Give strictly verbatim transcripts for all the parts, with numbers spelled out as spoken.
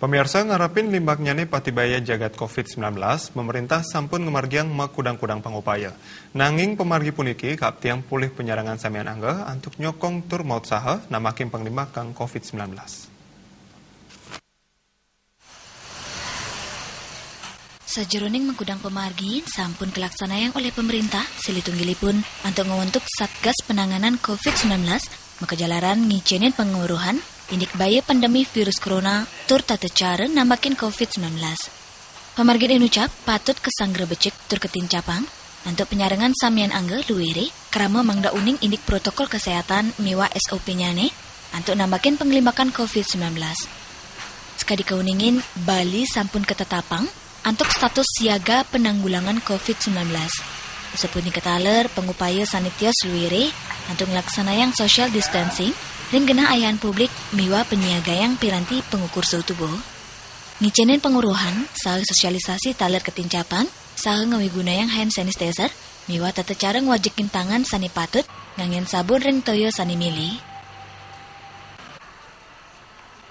Pemirsa, ngarepin limbaknyane patibaya jagat covid sembilan belas, pemerintah sampun ngamargiang makudang-kudang pangupaya. Nanging pamargi puniki kaaptiang polih panyarengan samian angga antuk nyokong tur mautsaha namakin panglimbakang covid sembilan belas. Sajeroning makudang pamargi sampun kalaksanayang olih pemerintah, silih tunggilipun antuk ngwentuk Satgas Penanganan covid sembilan belas, makajalaran ngicenin panguruhan indik baya pandemi virus corona tur tata cara namakin covid sembilan belas. Pamargin inucap patut kasanggra becik tur katincapang antuk panyarengan samian angga luire, krama mangda uning indik protokol kesehatan miwah S O P-nyane antuk namakin panglimbakan covid sembilan belas. Sakadi kauningin, Bali sampun katetapang antuk status siaga penanggulangan covid sembilan belas. Sapunika taler pangupaya sane tios luire antuk nglaksanayang social distancing ring genah ayahan publik miwah panyiagayang piranti pangukur suhu tubuh. Ngicenin panguruhan saha sosialisasi taler katincapang saha ngawigunayang hand sanitizer miwah tata cara ngwajekin tangan sane patut nganggen sabun ring toya sane mili.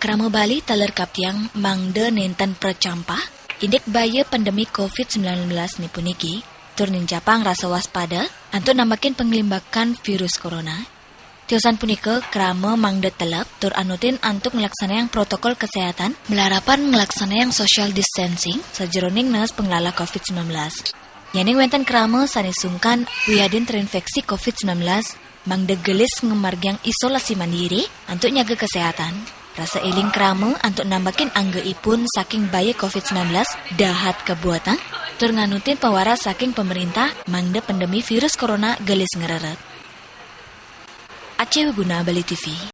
Krama Bali taler kaaptiang mangda nenten pracampah indik baya pandemi covid sembilan belas ne puniki, tur nincapang rasa waspada antuk namakin panglimbakan virus corona. Tiosan punika krama mangda telep tur anutin antuk nglaksanayang protokol kesehatan malarapan nglaksanayang social distancing sajeroning naas panglala covid sembilan belas. Yening wenten krama sane sungkan wiadin terinfeksi covid sembilan belas, mangda gelis ngamargiang isolasi mandiri antuk nyaga kesehatan. Rasa eling krama antuk nambakin angga ipun saking baya covid sembilan belas dahat kabuatang, tur nganutin pawaras saking pemerintah mangda pandemi virus corona gelis ngrerep. Aceh Wiguna, Bali T V.